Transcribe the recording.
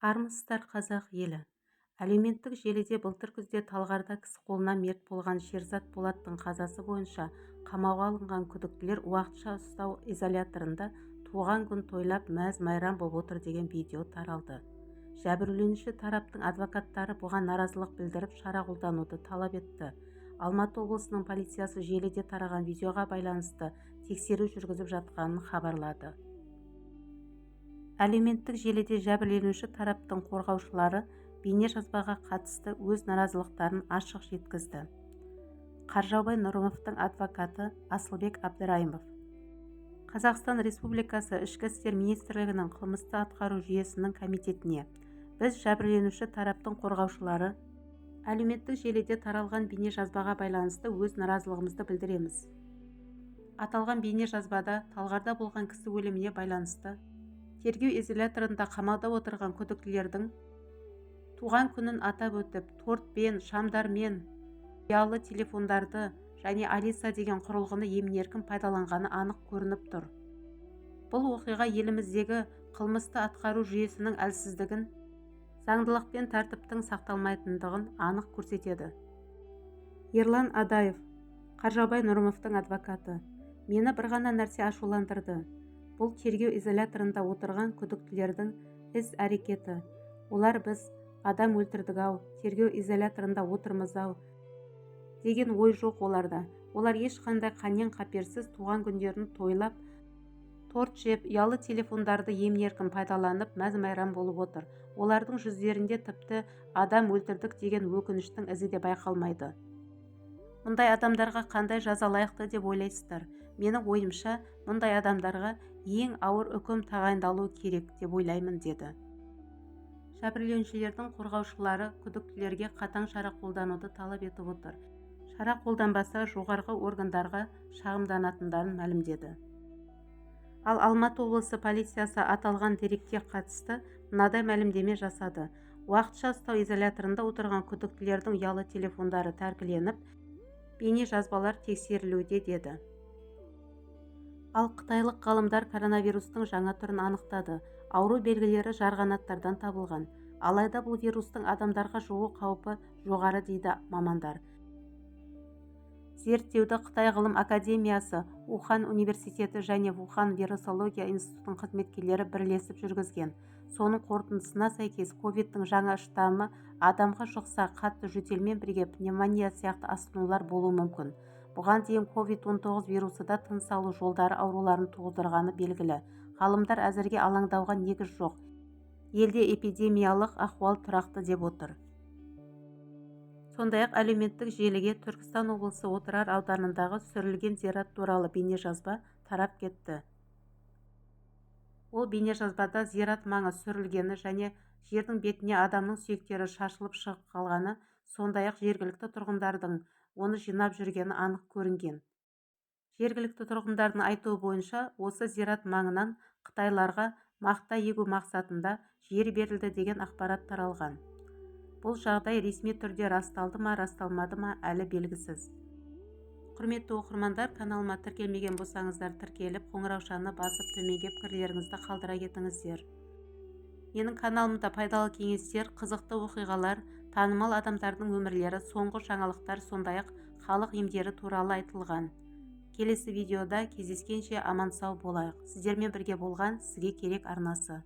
Армысыздар, қазақ елі! Әлеуметтік желіде былтыр күзде Талғарда кісі қолынан мерт болған Шерзат Болаттың қазасы бойынша қамауға алынған күдіктілер уақытша ұстау изоляторында туған күн тойлап, мәз-мейрам боп отыр деген видео таралды. Жәбірленуші тараптың адвокаттары бұған наразылық білдіріп, шара қолдануды талап етті. Алматы облысының полициясы желіде тараған видеоға байланысты тексеру жүргізіп жатқанын хабарлады. Әлеуметтік желіде жәбірленуші тараптың қорғаушылары бейнежазбаға қатысты өз наразылықтарын ашық жеткізді. Қаржаубай Нұрымовтың адвокаты Асылбек Әбдірайымов Қазақстан Республикасы Ішкі істер министрлігінің қылмысты атқару жүйесінің комитетіне: «Біз, жәбірленуші тараптың қорғаушылары, әлеуметтік желіде таралған бейнежазбаға байланысты өз наразылығымызды білдіреміз. Аталған бейнежазбада Талғарда болған кісі өліміне байланысты тергеу изоляторында қамауда отырған күдіктілердің туған күнін атап өтіп, тортпен, шамдармен, ұялы телефондарды және «Алиса» деген құрылғыны емін-еркін пайдаланғаны анық көрініп тұр. Бұл оқиға еліміздегі қылмысты атқару жүйесінің әлсіздігін, заңдылық пен тәртіптің сақталмайтындығын анық көрсетеді». Ерлан Адаев, Қаржаубай Нұрымовтың адвокаты: «Мені бір ғана нәрсе ашуландырды. Бұл тергеу изоляторында отырған күдіктілердің іс-әрекеті. Олар «біз адам өлтірдік-ау, тергеу изоляторында отырмыз-ау» деген ой жоқ оларда. Олар ешқандай қаннен-қаперсіз туған күндерін тойлап, торт жеп, ұялы телефондарды емін-еркін пайдаланып, мәз-мейрам болып отыр. Олардың жүздерінде тіпті адам өлтірдік деген өкініштің ізі де байқалмайды. Мұндай адамдарға қандай жаза лайықты деп ойлайсыздар? Менің ойымша, мұндай адамдарға ең ауыр үкім тағайындалуы керек деп ойлаймын», – деді. Жәбірленушілердің қорғаушылары күдіктілерге қатаң шара қолдануды талап етіп отыр. Шара қолданбаса, жоғарғы органдарға шағымданатындарын мәлімдеді. Ал Алматы облысы полициясы аталған дерекке қатысты мынадай мәлімдеме жасады: уақытша ұстау изоляторында отырған күдіктілердің ұялы телефондары тәркіленіп, бейнежазбалар тексерілуде деді. Ал қытайлық ғалымдар коронавирустың жаңа түрін анықтады. Ауру белгілері жарғанаттардан табылған. Алайда бұл вирустың адамдарға жұғу қаупі жоғары дейді мамандар. Зерттеуді Қытай ғылым академиясы, Ухан университеті және Вухан вирусология институтының қызметкерлері бірлесіп жүргізген. Соның қорытындысына сәйкес, ковидтің жаңа штаммы адамға жұқса, қатты жөтелмен бірге пневмония сияқты асқынулар болуы мүмкін. Бұған дейін COVID-19 вирусы да тыныс алу жолдары ауруларын туғыздырғаны белгілі. Ғалымдар әзірге алаңдауға негіз жоқ, елде эпидемиялық ахуал тұрақты деп отыр. Сондай-ақ әлеуметтік желіге Түркістан облысы Отырар ауданындағы сүрілген зират туралы бейнежазба тарап кетті. Ол бейнежазбада зират маңы сүрілгені және жердің бетіне адамның сүйектері шашылып шығып қалғаны, сондай-ақ жергілікті тұрғындардың оны жинап жүргені анық көрінген. Жергілікті тұрғындардың айтуы бойынша, осы зират маңынан қытайларға мақта егу мақсатында жер берілді деген ақпарат таралған. Бұл жағдай ресми түрде расталды ма, расталмады ма, әлі белгісіз. Құрметті оқырмандар, каналыма тіркелмеген болсаңыздар, тіркеліп, қоңыраушаны басып, төменге пікірлеріңізді қалдыра кетіңіздер. Менің каналымда пайдалы кеңестер, қызықты оқиғалар, танымал адамдардың өмірлері, соңғы жаңалықтар, сондай-ақ халық емдері туралы айтылған. Келесі видеода кездескенше аман-сау болайық. Сіздермен бірге болған «Сізге керек» арнасы.